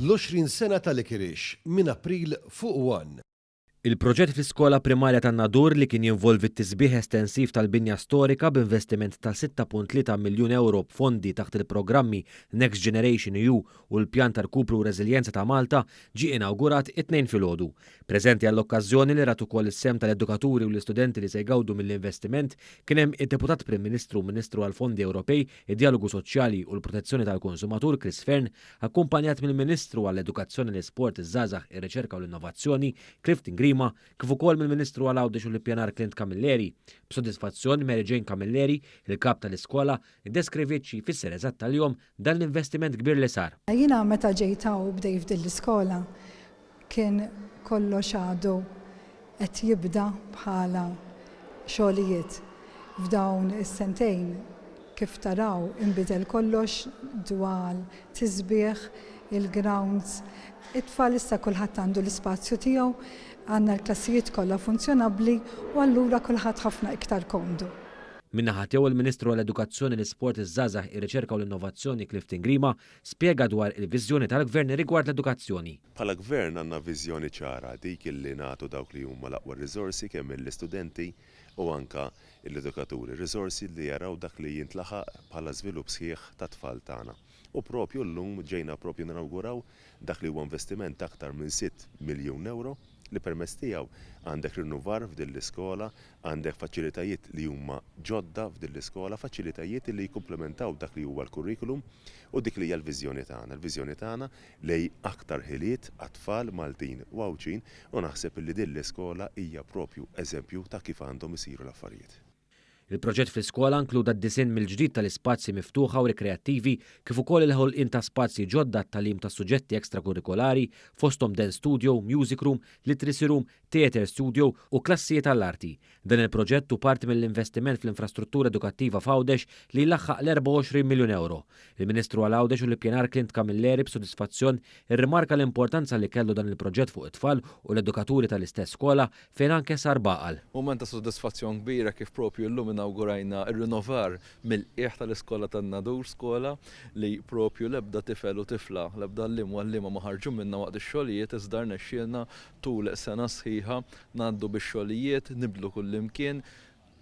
L-20 sena ta' Licorice minn April fuq One. Il-proġett fl-iskola primarja tan-Nadur li kien jinvolvi t-tisbiħ estensiv tal-binja storika b'investiment ta' 6.3 miljun ewro b'fondi taħt il-programmi Next Generation EU u l-Pjan ta' Rkupru u Reżiljenza ta' Malta ġie inawgurat it-Tnejn filgħodu. Preżenti għall-okkażjoni li rat ukoll is-sehem tal-edukaturi u l-istudenti li se jgawdu mill-investiment kien hemm id-Deputat Prim Ministru u Ministru għall-Fondi Ewropej, id-Djalogu Soċjali u l-Protezzjoni tal-Konsumatur Chris Fearne, akkumpanjat mill-Ministru għall-Edukazzjoni, l-Isport, iż-Żgħażagħ, ir-Riċerka u l-Innovazzjoni, Clifton Grima, kif ukoll mill-Ministru għal Għawdex u l-Ippjanar Clint Camilleri. B'sodisfazzjon, Mary Jane Camilleri, il-Kap tal-iskola, iddeskriviet xi jfisser eżatt għalihom dan l-investiment kbir li sar. Jiena meta ġejt hawn u bdejt f'din l-iskola kien kollox għadu qed jibda bħala xogħlijiet. F'dawn is-sentejn kif taraw inbidel kollox, dwal, tisbiħ, il-grounds. It-tfal issa kulħadd għandu l-ispazju tiegħu, għandna l-klassijiet kollha funzjonabbli u allura kulħadd ħafna iktar komdu. Min-naħa tiegħu il-Ministru għall-Edukazzjoni, l-Isport, iż-Żgħażagħ, ir-Riċerka u l-Innovazzjoni Clifton Grima spjega dwar il-viżjoni tal-Gvern rigward l-edukazzjoni. Bħala Gvern għandna viżjoni ċara, dik illi nagħtu dawk li huma l-aqwa riżorsi kemm lill-istudenti u anke l-edukaturi, riżorsi li jaraw dak li jintlaħaq bħala żvilupp sħiħ tat-tfal tagħna. U propju llum ġejna propju ninawguraw dak li huwa investiment ta' aktar minn 6 miljun ewro li permezz tiegħu għandek rinnovar f'din l-iskola, għandek faċilitajiet li huma ġodda f'din l-iskola, faċilitajiet li jikkumplementaw dak li huwa l-kurrikulum u dik li hija l-viżjoni tagħna. Il-viżjoni tagħna lejn aktar ħiliet għat-tfal Maltin u Għawdxin u naħseb li din l-iskola hija propju eżempju ta' kif għandhom isiru l-affarijiet. Il-proġett fl-iskola inkluda d-disinn mill-ġdid tal-ispazji miftuħa u rekreattivi kif ukoll il-ħolqien ta' spazji ġodda għat-tagħlim ta' suġġetti ekstrakurrikolari fosthom dance studio, music room, literacy room, theatre studio u klassijiet għall-arti. Dan il-proġett hu parti mill-investiment fl-infrastruttura edukattiva f'Għawdex li jlaħħaq l-24 miljun euro. Il-Ministru għal Għawdex u l-Ippjanar Clint Camilleri b'sodisfazzjon irrimarka l-importanza li kellu dan il-proġett fuq it-tfal u l-edukaturi tal-istess skola fejn anke sar baqal. Mument ta' sodisfazzjon kbira kif propju llum inawgurajna r-rinnovar mill-qiegħ tal-iskola tan-Nadur, skola li propju l-ebda tifel u tifla, l-ebda għalliem u għalliema ma ħarġu minnha waqt ix-xogħlijiet iżda rnexxielna tul sena sħiħa ngħaddu bix-xogħlijiet, nibdlu kullimkien,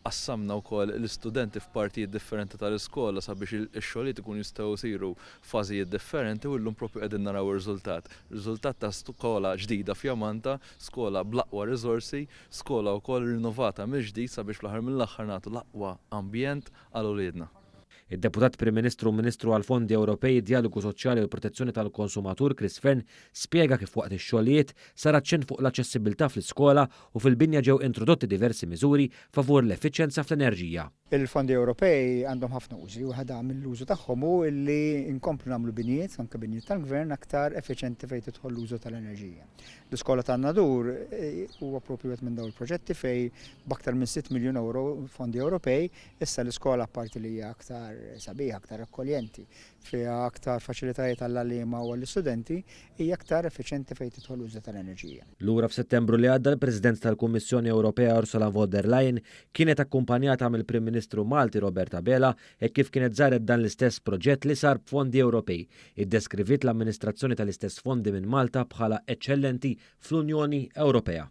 qassamna wkoll l-istudenti f'partijiet differenti tal-iskola sabiex ix-xogħlijiet ikunu jistgħu jsiru f'fażijiet differenti u llum propju qegħdin naraw ir-riżultat. Riżultat ta' skola ġdida fjamanta, skola bl-aqwa riżorsi, skola wkoll rinnovata mill-ġdid sabiex fl-aħħar mill-aħħar nagħtu l-aqwa ambjent għal uliedna. Id-Deputat Prim Ministru u Ministru għall-Fondi Ewropej, Djalogu Soċjali u l-Protezzjoni tal-Konsumatur Chris Fearne spjega kif waqt ix-xogħlijiet sar aċċenn fuq l-aċċessibbiltà fl-iskola u fil-binja ġew introdotti diversi miżuri favur l-effiċjenza fl-enerġija. Il-fondi Ewropej għandhom ħafna użi u waħda mill-użu tagħhom hu li nkomplu nagħmlu binjiet, anke binjiet tal-gvern, aktar effiċjenti fejn tidħol l-użu tal-enerġija. L-iskola tan-Nadur huwa propju wieħed minn dawn il-proġetti fejn b'aktar minn 6 miljun euro fondi Ewropej, issa l-iskola apparti li hija aktar sabiħa, aktar akkoljenti, fiha aktar faċilitajiet għall-għalliema u għall-istudenti, hija aktar effiċjenti fejn tidħol l-użu tal-enerġija. Lura f'Settembru li għadda l-President tal-Kummissjoni Ewropea Ursula von der Leyen kienet akkumpanjata mill-Prim Ministru Malti Robert Abela e kif kienet żaret dan l-istess proġett li sar b'fondi Ewropej. Iddeskriviet l-amministrazzjoni tal-istess fondi minn Malta bħala eċċellenti fl-Unjoni Ewropea.